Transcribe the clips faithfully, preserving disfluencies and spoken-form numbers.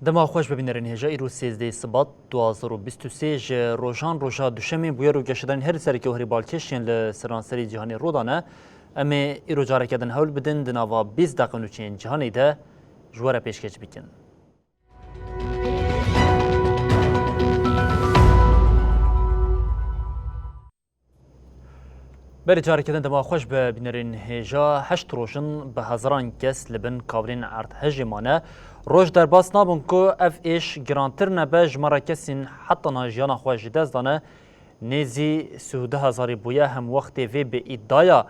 Dema xweş bibînerin hêja îro sêzdeh Sibat du hazar û bîst û sê ji rojan roja duşemê bûyer û geşedanên her sereke û herî balkêş yên li seranserî cîhanê rû dane. Em ê îro careke din hewl bidin di nava bîst deqe nûçeyên cîhanê de ji we re pêşkêş bikin. Berê careke din dema xweş be bînerên hêja. Heşt roj in bi hezaran kes li bin kavilên erdhejê mane. Roj derbas nabin ku ev êş girantir nebe, jimara kesên heta niha jiyana xwe ji dest dane nêzî sî û du hezarî bûye. Hem wextê vê bi îdaya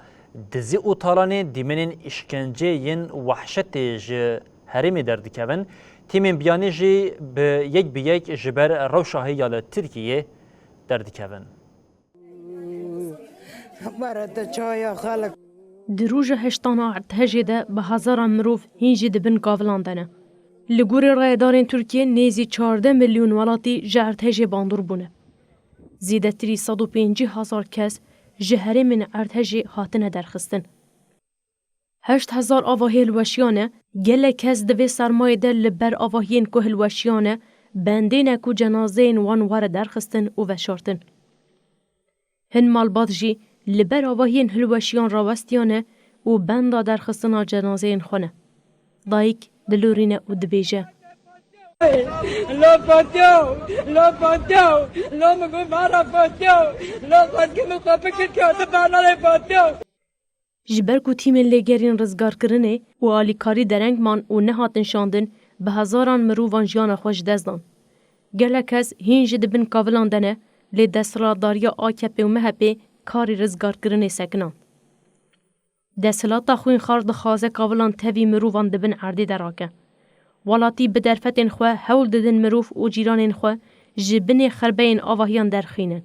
dizî û talanê dîmenên îşkenceyên wehşetê ji herêmê derdikevin, tîmên biyanî jî bi yek bi yek ji ber rewşa hêya li Tirkiyê derdikevin. Were te çaya xelk. Di roja heştana erdhejê de bi hezaran mirov hîn jî di bin kavilan de ne. Li gorî rayedarên Tirkiyê nêzî çardeh milyon welatî ji erdhejê bandor bûne. Zêdetirî sed û pêncî hezar kes ji herêmên erdhejê hatine derxistin. Heşt hezar avahî hilweşiyane, gelek kes di vê sermayê de li ber avahiyên ku hilweşiyane, bendê ne ku cenazeyên wan were derxistin û veşartin. Hin malbat jî li ber avahiyên hilweşiyan rawestiyane û benda derxistina cenazeyên xwe ne. Dayik dilorîne û dibêje. Lo fatiyo, lo fatiyo, lo min got mara fatiyo, lo xwezgê min xwe bikir kewti bernalê fatiyo. Ji ber ku tîmên lêgerîn rizgarkirinê û alîkarî dereng man û nehatin şandin, bi hezaran mirovan jiyana xwe ji dest dan. Gelek kes hîn jî di bin kavilan de ne, lê desthilatdariya A K P û M H P karê rizgarkirinê sekinand. Desthilata xwînxar dixwaze kavilan tevî mirovan di bin erdê de rake. Welatî bi derfetên xwe hewl didin mirov û cîranên xwe ji binê xerbeyên avahiyan derxînin.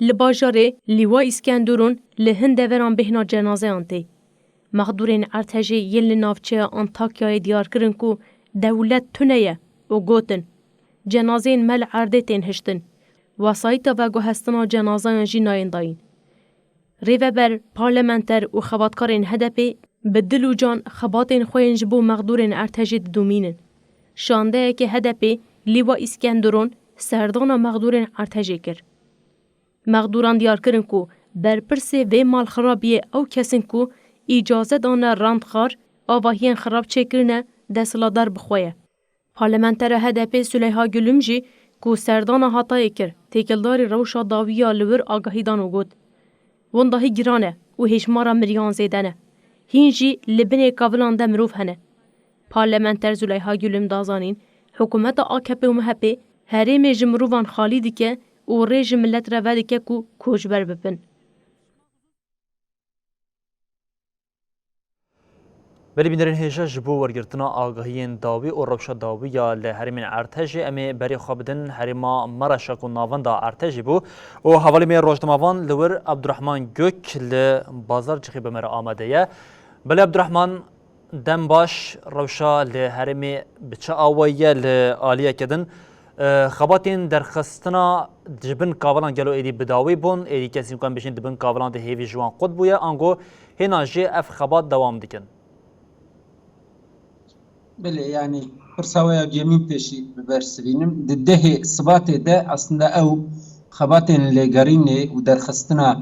Li bajarê Lîwa Îskenderûn li hin deveran bêhna cenazeyan tê. Mexdûrên erdhejê yên li navçeya Antakyayê diyar kirin ku dewlet tune ye û gotin, cenazeyên me li erdê tên hiştin. Wesayîta veguhestina cenazeyan jî nayên dayîn. Rêveber, parlamenter û xebatkarên H D P bi dil û can xebatên xwe yên ji bo mexdûrên erdhejê didomînin. Şandeyeke H D P Lîwa Îskenderûn serdana mexdûrên erdhejê kir. Mexdûran diyar kirin ku berpirsê vê malxirabiyê ew kes in ku îcaze dane randxar, avahiyên xirab çêkirine, desthilatdar bi xwe ye. Parlamentera H D P Suleyha Gülüm jî ku serdana Hatayê kir, têkildarî rewşa dawî ya li wir agahî dan û got, Wendahî giran e û hêşmara miriyan zêde ne. Hîn jî li binê kavilan de mirov hene. Parlamenter Zuleyha Gülüm da zanîn, hikûmeta A K P û M H P herêmê ji mirovan xalî dike û rê ji milet re vedike ku koçber bibin. Belê bînerên hêja, ji bo wergirtina agahiyên dawî û rewşa dawî ya li herêmên erdhejê, em ê berê xwe bidin herêma Maraşa ku navenda erdhejê bû û hevalê me rojnamevan li wir Abdurrahman Gök li Bazarcixê bi me re amade ye. Belê Abdurrahman, dem baş, rewşa li herêmê bi çi awayî ye li aliyeke din? E, xebatên derxistina ji bin kavilan gelo êdî bi dawî bûn? Êdî kesên ku em bêjin di bin kavilan de hêvî ji wan qut bûye, ango hêna jî ev xebat dewam dikin? Belê, yanî pirsa we ya duyemîn pêşî bi ber sivînim. Di dehê Sibatê de aslında ew xebatên lêgerînê û derxistina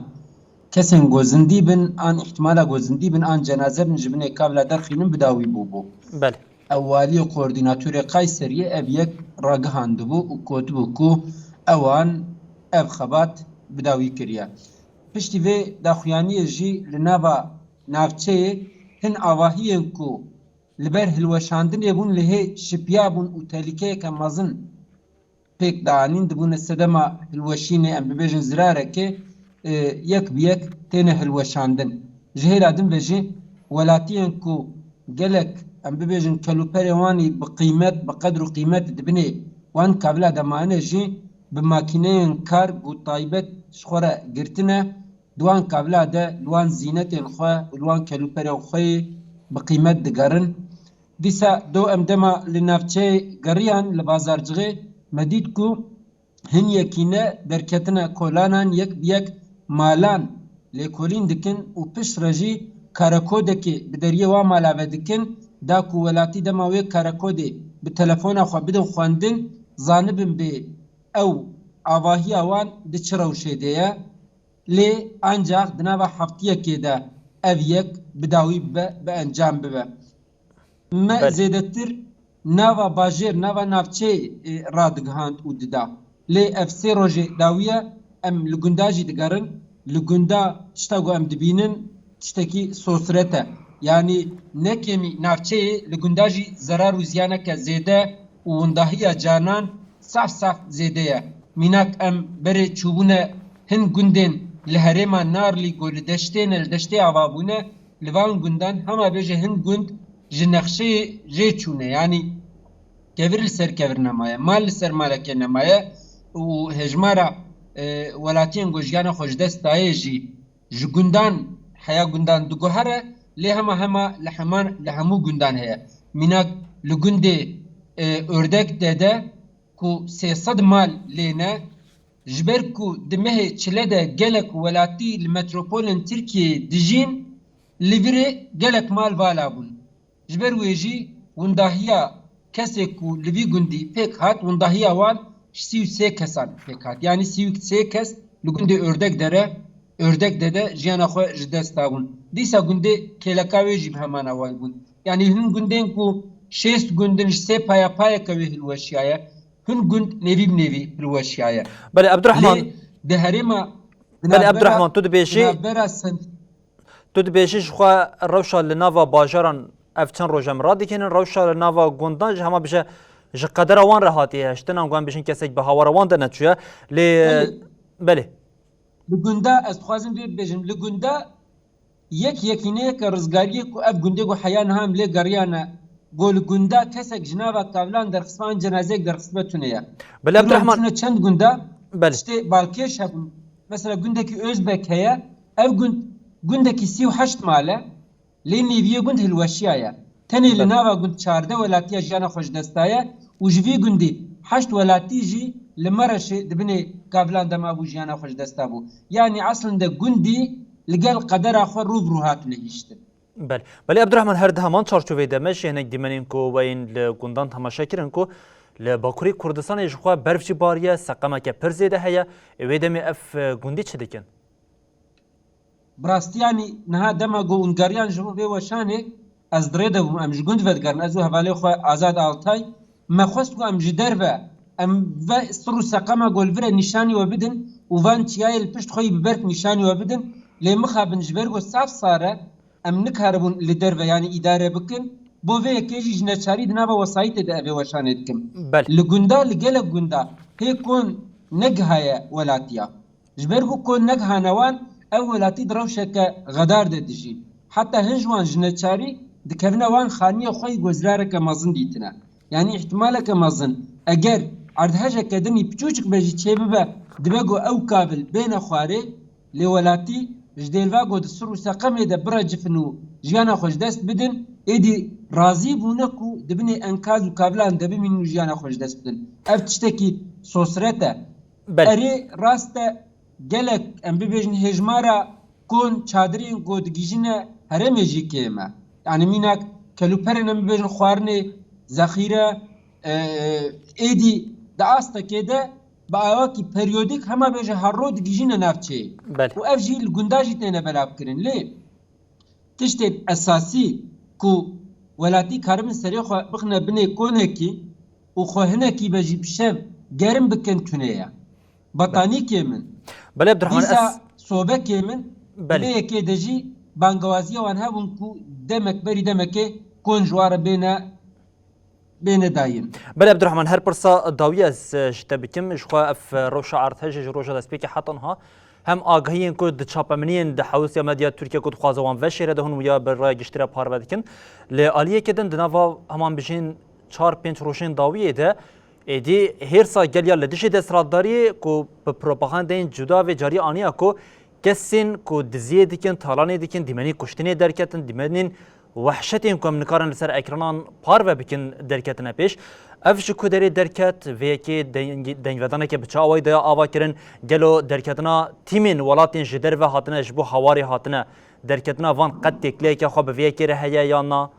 kesên ku zindî bin, an îhtimala ku zindî bin, an cenaze bin ji binê kavla derxînin bi dawî bûbû. Belê. Ew waliyê koordînatorê Kayseriyê ev yek ragihandibû û gotibû ku ewan ev xebat bi dawî kiriye. Piştî vê daxuyaniyê jî li nava navçeyê hin avahiyên ku li ber hilweşandinê bûn, lê hê şipiya bûn û tehlîkeyeke mezin pêk dianîn, dibûne sedema hilweşînê, em bibêjin zirarekê, e, yek bi yek têne hilweşandin. Ji hêla din ve jî welatiyên ku gelek, em bibêjin, kelûperê wan î bi qîmet, bi qedr û qîmet di binê wan kavila de mayine jî bi makîneyên kar ku taybet ji xwe re girtine, di wan kavila de li wan zînetên xwe û li wan kelûperên xwe yê bi qîmet digerin. Dîsa do em dema li navçeyê geriyan li Bazarcixê, me dît ku hin yekîne derketine kolanan, yek bi yek malan lêkolîn dikin û pişt re jî karekodekê bi deriyê wan mala ve dikin. da ku welatî dema wê karekodê bi telefona xwe bidin xwendin, zanibin bê ew avahiya wan di çi rewşê de ye. Lê ancax di nava heftiyekê de ev yek bi dawî bibe, bi encam bibe. Me Belê. zêdetir nava bajêr, nava navçeyê, e, radigihand û dida. Lê ev sê rojê dawiye em li gunda jî digerin. Li gunda tişta ku em dibînin tiştekî sosret e. Yanî ne kêmî navçeyê li gunda jî zerar û ziyaneke zêde û windahiya canan saf saf zêde ye. Mînak em berê çûbûne hin gundên li herêma Narlî ku li deştê ne, li deştê ava bûne, li van gundan hema bêje hin gund ji nexşeyê jê çûne. Yanî kevir li ser kevir nemaye, mal li ser malekê nemaye û hejmara, e, welatiyên ku jiyana xwe ji dest daye jî ji gundan heya gundan diguhere, lê hema hema li heman, li hemû gundan heye. Mînak li gundê, e, Ördek de de ku sê sed mal lê ne, ji ber ku di mehê çile de gelek welatî li metropolên Tirkiyeyê dijîn, li virê gelek mal vala bûn. Ji ber wê jî windahiya kesê ku li vî gundî pêk hat, windahiya wan ji sî û sê kesan pêk hat. Yanî sî û sê kes li gundê Ördek dere, Ördek de de jiyana xwe ji dest dabûn. Dîsa gundê kêleka wê jî bi heman awayî bûn. Yanî hin gundên ku şêst gundin ji sê paya payeke wê hilweşiyaye, hin gund nêvî bi nêvî hilweşiyaye. Belê, Ebdurehman. Lê di herêma, Belê, di navbera, Ebdurehman, tu dibêjî, di navbera send- tu dibêjî ji xwe rewşa li nava bajaran ev çend roj em radikînin, rewşa li nava gundan ji hema bije ji qedera wan re hatiye hiştin, an ku em bêjin kesek bi hawara wan de neçûye. Lê, Belê. belê. Li gunda, ez dixwazim vê bibêjim, li gunda yek yekîneyeke rizgariyê ku ev gundê ku heya niha em lê geriyane, ku li gunda kesek ji nava kavilan derxistbe an cenazeyek derxistbe tune ye. Belê, Îro em Ebdurehman. çûne çend gunda, Belê. tiştê balkêş hebûn. Mesela gundekî Özbek heye, ev gund gundekî sî û heşt mal e, lê nêviyê gund hilweşiyaye. Tenê li Belê. nava gund çardeh welatiya jiyana xwe ji dest daye û ji vî gundî heşt welatî jî li Mereşê di binê kavilan de mabû, jiyana xwe ji dest dabû. Yanî eslinde gundî li gel qedera xwe rû bi rû hatine hiştin. Belê. Belê, Ebdurehman, her di heman çarçoveyê de me jî hinek dîmenên ku weyên li gundan temaşe kirin ku li Bakurê Kurdistanê ji xwe berf jî bariye, seqemeke pir zêde heye. Ê wê demê ev, e, gundî çi dikin? Bi rastî, yanî niha dema ku hûn geriyan ji bo vê weşanê, ez di rê de bûm, em ji gund vedigerin, ez û hevalê xwe Azad Altay, me xwest ku em ji derve, em ve sir û seqema ku li vir e nîşanî we bidin û van çiyayê li pişt xwe yî bi berf nîşanî we bidin, lê mixabin ji ber ku saf sar e, em nikaribûn li derve, yanî îdare bikin, bo vê yekê jî ji neçarî di nava wesayîtê de evê weşanê dikim. Belê. Li gunda, li gelek gunda hê kon negihaye welatiya. Ji ber ku kon negihane wan, ev welatî di rewşeke xedar de dijî. Heta hin ji wan ji neçarî dikevine wan xaniyê xwe yî ku zirareke mezin dîtine. Yanî îhtimaleke mezin, eger erdhejeke din yî piçûçik be jî çêbibe, dibe ku ew kavil bêne xwarê, lê welatî ji dêlva ku di sir û seqemê de birecifin û jiyana xwe ji dest bidin, êdî razî bûne ku di binê enkaz û kavilan de bimînin û jiyana xwe ji dest bidin. Ev tiştekî sosret e. Belê. Erê, rast e, gelek, em bibêjin, hêjmara kon çadirên ku digihîjine herêmê jî kêm e. Yanî mînak, kelûperên, em bibêjin, xwarinê, zexîre, e, êdî di astekê de bi awakî periyodîk hema bêje her roj digihîjine navçeyê. Belê. Û ev jî li gunda jî têne belavkirin. Lê tiştên esasî ku welatî karibin serê xwe bixine binê konekî û xwe hinekî be jî bi şev germ bikin tune ye. Betanîkê min. Belê, Ebdurehman, Dîsa ez sobekê min, Belê. vê yekê de jî bangewaziya wan hebûn ku demek berî demekê kon ji wan re bêne bêne dayîn. Belê Ebdurehman, her pirsa dawî ez, e, ji te bikim. Ji xwe ev, e, rewşa erdhejê ji roja destpêkê heta niha hem agahiyên ku di çapemeniyên di hewsiya medya Tirkiye ku dixwaze wan veşêre de hûn wiya bi raya giştî re parve dikin. Li aliyekê din di nava heman bijîn çar pênc rojên dawiyê de êdî hêrsa gel ya li dijî desthilatdariyê ku bi propagandeyên cuda vê cariyê aniya ku kesên ku diziyê dikin, talanê dikin, dîmenî kuştinê derketin, dîmenên wehşetên ku em nikarin li ser ekranan parve bikin derketine pêş. Ev ji ku derê derket, vê yekê deng-, dengvedaneke bi çi awayî daya ava kirin? Gelo derketina tîmên welatên ji derve hatine, ji bo hawarê hatine, derketina van qet têkileyeke xwe bi vê yekê re heye yan na?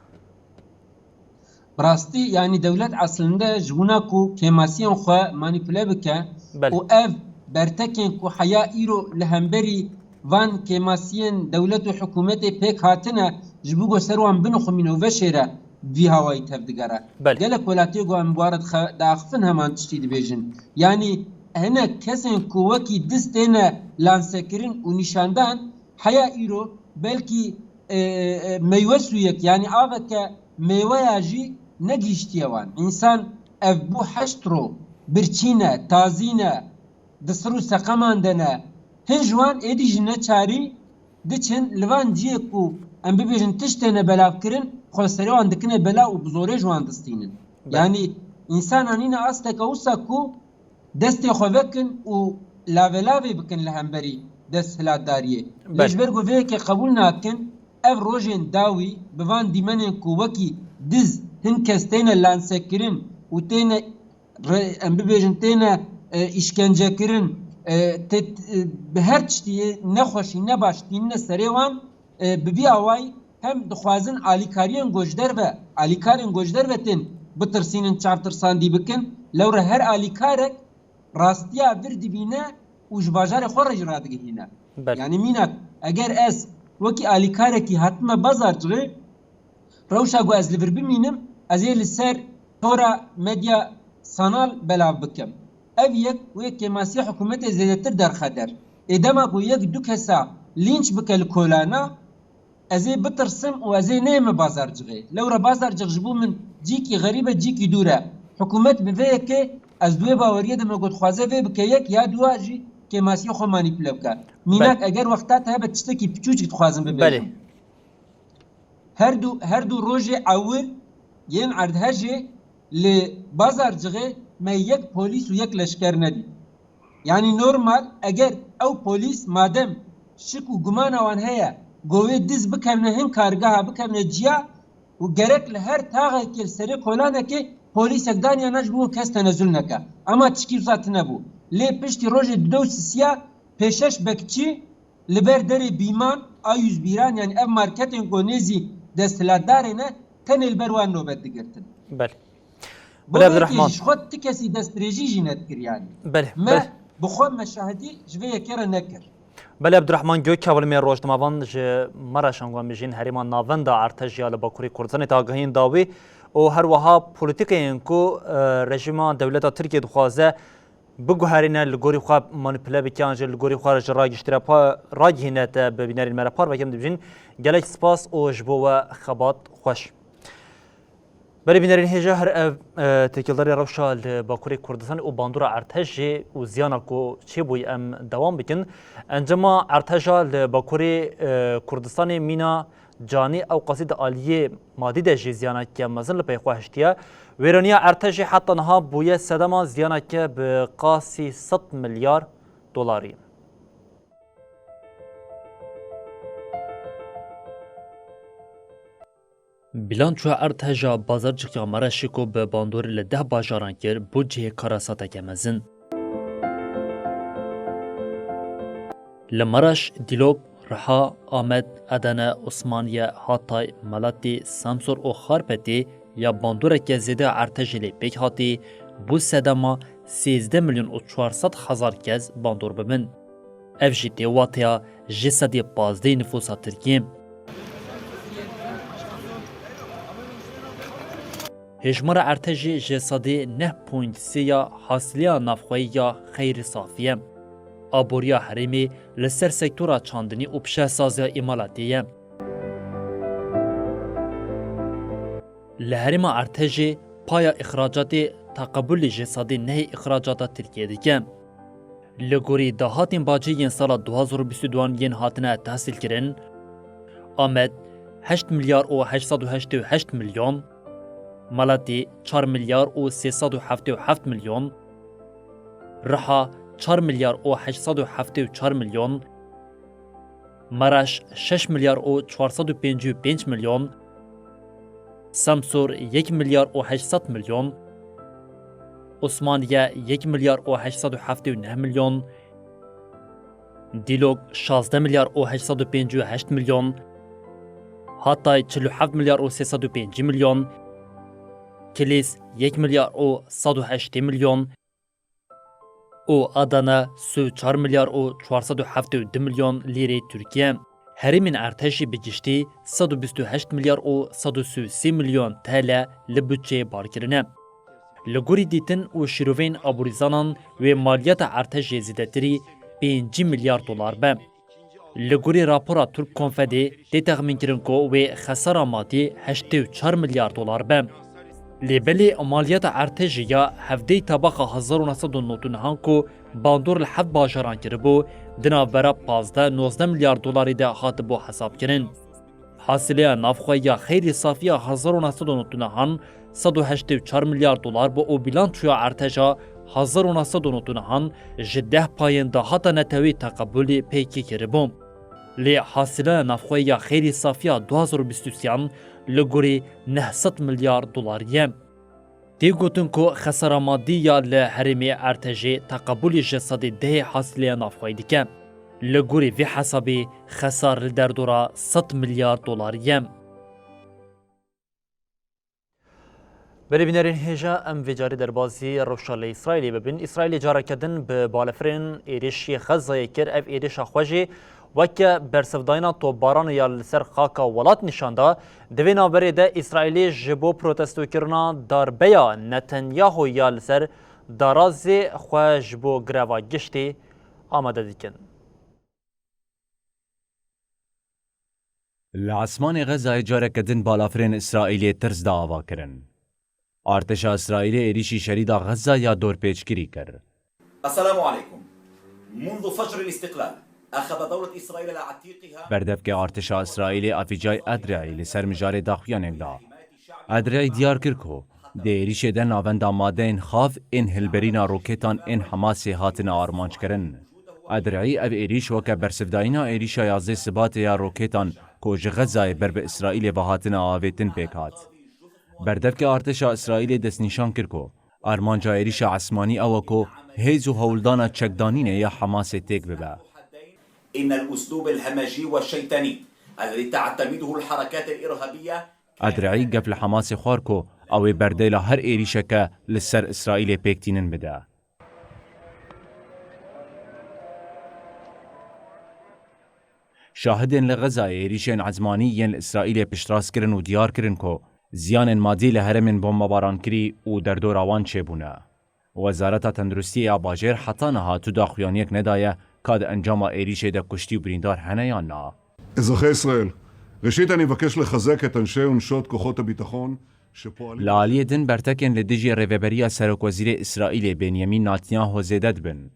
Bi rastî, yanî dewlet eslinde ji bona ku kêmasiyên xwe manîpule bike Belê. û ev bertekên ku heya îro li hemberî van kêmasiyên dewlet û hikûmetê pêk hatine, ji bo ku ser wan binixumîne û veşêre, vî hawayî tevdigere. Belê. Gelek welatiyê ku em bi wan re dixe-, diaxifin heman tiştî dibêjin. Yanî hinek kesên ku wekî diz têne lansekirin û nîşandan, heya îro belkî, e, e, meywe sûyek, yanî aveke mêweya jî negihîştiye wan. Însan ev bû heşt ro, birçî ne, tazî ne, di sir û seqeman de ne. Hin ji wan êdî jî neçarî diçin li van ciyê ku em bibêjin tiştê ne belavkirin, xwe serê wan dikine bela û bi zorê ji wan distînin. Belê. Yanî însanan nîne asteke wisa ku destê xwe vekin û lavelavê bikin li hemberî desthilatdariyê. Lê Belê. ji ber ku vê yekê qebûl nakin, ev rojên dawî bi van dîmenên ku wekî diz hin kes têne lansekirin û têne re-, em bibêjin têne, e, îşkencekirin, e, tê-, e, bi her tiştî nexweşî, nebaş tînine serê wan, e, bi vî awayî hem dixwazin alîkariyên ku ji derve, alîkarên ku ji derve tên bitirsînin, çavtirsandî bikin. Lewre her alîkarek rastiya vir dibîne û ji bajarê xwe re jî radigihîne. Belê. Yanî mînak, eger ez wekî alîkarekî hatime Bazarcixê, rewşa ku ez li vir bimînim, ez ê li ser tora medya sanal belav bikim. Ev yek wê kêmasiya hikûmetê zêdetir derxe der. Ê dema ku yek du kesa lînç bike li kolana, ez ê bitirsim û ez ê neyme Bazarcixê. Lewra Bazarcix ji bo min cîkî xerîb e, cîkî dûr e. Hikûmet bi vê yekê, ez di wê baweriyê de me ku dixwaze vê bike yek, ya duwa jî kêmasiya xwe manîpule bike. Mînak, Belê. eger wexta te hebe tiştekî piçûçik dixwazim bibêjim. Belê. Her du, her du rojê ewil yên erdhejê li Bazarcixê me yek polîs û yek leşker nedî. Yanî normal, eger ew polîs madem şik û gumana wan heye, ku wê diz bikevne hin kargeha, bikevne ciya û gerek li her taxekê li serê kolanekê polîsek daniyana ji bo kes tenezul neke. Ema tişkî wisa tine bû. Lê piştî rojê dude û sisiya pêşeş bekçî li ber derê Bîman a yüz biran, yanî ev marketên ku nêzî desthilatdarê ne, tenê li ber wan nobet digirtin. Belê. Bo Belê, vê yekê Abdurrahman. jî ji xwe ti kesî destdirêjî jî nedikir yanî. Belê, Me belê. bi xwe me şahidî ji vê yekê re nekir. Belê, Abdurrahman Gökhevalî me rojnamevan ji Maraşan ku em bijîn herêma navenda Ertej ya li Bakurê Kurdistanê te agahiyên dawî û her wiha polîtîkeyên ku, e, rejîma dewleta Tirkiyê dixwaze biguherîne, li gorî xwe manîpule bike, an jî li gorî xwe re ji ragihiştire pa-, ragihîne te bi bînerên me re parve kem dibijin. Gelek spas û ji bo we xebat xweş. Belê bînerên hêja, her ev, e, têkildarî rewşa li Bakurê Kurdistanê û bandora Ertejê û ziyana ku çêbûyî em dewam bikin. Encama Erteja li Bakurê, e, Kurdistanê mîna canî ew qasî di aliyê madî de jî ziyaneke mezin li pey xwe hiştiye. Wêraniya Ertejê heta niha bûye sedema ziyaneke bi qasî sed milyar dolarî. Bilançoya Erteja Bazarcixê ya Maraşê ku bi bandorê li deh bajaran kir, bû cihê karasateke mezin. Li Maraş, Dîlok, Riha, Amed, Edene, Osmaniye, Hatay, Melatî, Semsor û Xarpetê ya bandoreke zêde ya Ertejê lê pêk hatî, bû sedema sêzdeh milyon û çar sed hezar kes bandor bibin. Ev jî tê wateya ji sedê pazdehê nifûsa Tirkiyê. Hêjmara Ertejê ji sedê neh point sê ya hasiliya navxweyî ya xeyrî safî ye. Aboriya herêmê li ser sektora çandinî û pişesaziya îmalatê ye. Li herêma Ertejê paya îxracatê teqebulê ji sedê nehê îxracata Tirkiyê dike. Li gorî dahatên bacê yên sala du hazar û bîst û duan yên hatine tehsîlkirin, Amed heşt milyar û heşt sed û heştê û heşt milyon, Meletî çar milyar û sê sed û heftê û heft milyon, Riha çar milyar û heşt sed û heftê û çar milyon, Maraş şeş milyar û çar sed û pêncî û pênc milyon, Semsûr yek milyar û heşt sed milyon, Osmaniye yek milyar û heşt sed û heftê û neh milyon, Dîlok şazdeh milyar û heşt sed û pêncî û heşt milyon, Hatay çil û heft milyar û sê sed û pêncî milyon, Kilis yek milyar û sed û heştê milyon û Adana sê û çar milyar û çar sed û heftê û du milyon lîrê Tirkiye. Herêmên erdhejê bi giştî sed û bîst û heşt milyar û sed û sê û sê milyon T L li budçeyê bar kirine. Li gorî dîtin û şîroveyên aborîzanan wê maliyeta erdhejê zêdetirî pêncî milyar dolar be. Li gorî rapora Turk Konfedê tê texmînkirin ku wê xesara madî heştê û çar milyar dolar be. Lê belê maliyeta erdhejê ya hevdehê tebaxa hezar û neh sed û nod û nehan ku bandor li heft bajaran kiribû, di navbera pazdeh nozdeh milyar dolarî de hatibû hesabkirin. Hasîleya navxwe ya xeyrî safiya hezar û neh sed û nod û nehan sed û heştê û çar milyar dolar bû û bîlançoya erdheja hezar û neh sed û nod û nehan ji deh payên dahata netewî teqebûlî pêkî kiribû. Lê hasîleya navxwe ya xeyrî safiya du hazar û bîst û sêyan li gorî neh sed milyar dolarî ye. Tê gotin ku xesara madî ya li herêmê erdhejê teqebûlî ji sedê dehê hasîleya navxweyî dike. Li gorî vê hesabê xesar li derdora sed milyar dolarî ye. Belê bînerên hêja, em vê carê derbazî rewşa li Îsraîlê bibin. Îsraîlê careke din bi balafirên êrişî Xezayê kir. Ev êrişa xwe jî weke bersivdayîna topbaranê ya li ser xaka welat nîşan da. Di vê navberê de Îsraîlê ji bo protestokirina darbeya Netanyahu ya li ser darazê xwe ji bo greva giştî amade dikin. Li esmanê Xezayê careke din balafirên Îsraîlê tirs da ava kirin. Artêşa Îsraîlê êrîşî şerîda Xeza ya dorpêçkirî kir. السلام عليكم. منذ فجر الاستقلال أخذ دولة إسرائيل على عاتقها Berdevkê artêşa Îsraîlê Avîcay Edrei li ser mijarê daxuyanên da. Edrei diyar kir ku di êrîşê de navenda madeyên xav ên hilberîna rokêtan ên Hamasê hatine armanckirin. Edrei ev êrîş weke bersivdayîna êrîşa yazdeh Sibatê ya rokêtan ku ji Xezayê ber bi Îsraîlê ve hatine avêtin pêk hat. Berdevkê artêşa Îsraîlê destnîşan kir ku armanca êrîşa esmanî ew e ku hêz û hewldana çekdanînê ya Hamasê têk bibe. إن الأسلوب الهمجي والشيطاني الذي تعتمده الحركات الإرهابية Edrei gef li Hamasê xwar ku ew ê berdêla her êrîşeke li ser Îsraîlê pêk tînin bide. Şahidên li Xezayê êrîşên ezmanî yên li Îsraîlê piştrast kirin û diyar kirin ku ziyanên madî li herêmên bombabarankirî û derdora wan çêbûne. Wezareta Tenduristiyê ya bajêr heta niha tu daxuyaniyek nedaye ka di encama êrîşê de kuştî û birîndar hene yan na. אזרחי ישראל, ראשית אני מבקש לחזק את אנשי ונשות כוחות הביטחון שפועלים Li aliyê din bertekên li dijî rêveberiya Serokwezîrê Îsraîlê Benyamîn Netanyahu zêde dibin.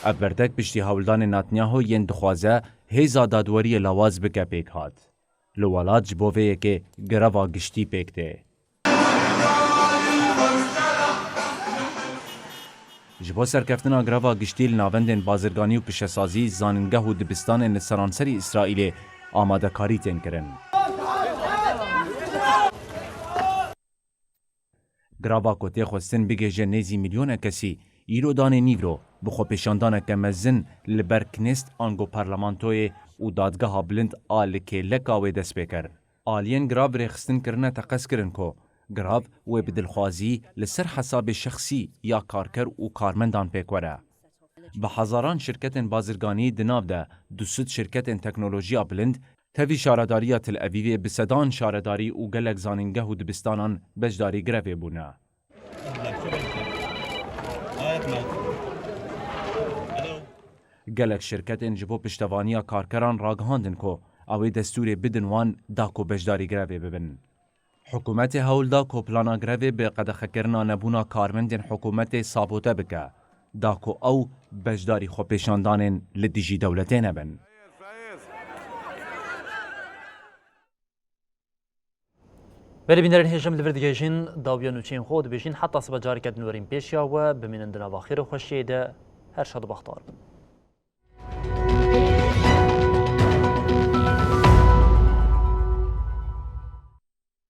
Ev bertek piştî hewldanên Netanyahu yên dixwaze hêza dadweriyê lawaz bike pêk hat. Li welat ji bo vê yekê greva giştî pêk tê. Ji bo serkeftina greva giştî li navendên bazirganî û pişesazî, zanîngeh û dibistanên li seranserî Îsraîlê amadekarî tên kirin. Grava ku tê xwestin bigihêje nêzî milyona kesî, îro danê nîvro bi xwepêşandaneke mezin li ber Knest ango Parlamentoyê û Dadgeha Bilind a li Kêleka wê dest pê kir. Aliyên grav rêxistin kirine teqez kirin ku grav wê bi dilxwazî li ser hesabê şexsî ya karker û karmendan pêk were. Bi hezaran şirketên bazirganî di nav de du sed şirketên teknolojiya bilind tevî şaredariya Tel Evîvê bi sedan şaredarî û gelek zanîngeh û dibistanan beşdarî grevê bûne. Gelek şirketên ji bo piştevaniya karkeran ragihandin ku ew ê destûrê bidin wan da ku beşdarî grevê bibin. Hikûmetê hewl da ku plana grevê bi qedexekirina nebûna karmendên hikûmetê sabote bike, da ku ew beşdarî xwepêşandanên li dijî dewletê nebin. Belê bînerên hêjim, li vir digihêjin dawiya nûçeyên xwe û dibêjin heta sibe careke din werîn pêşiya we, bimînin di nava xêr û xweşiyê de, her şad û bextewar bin.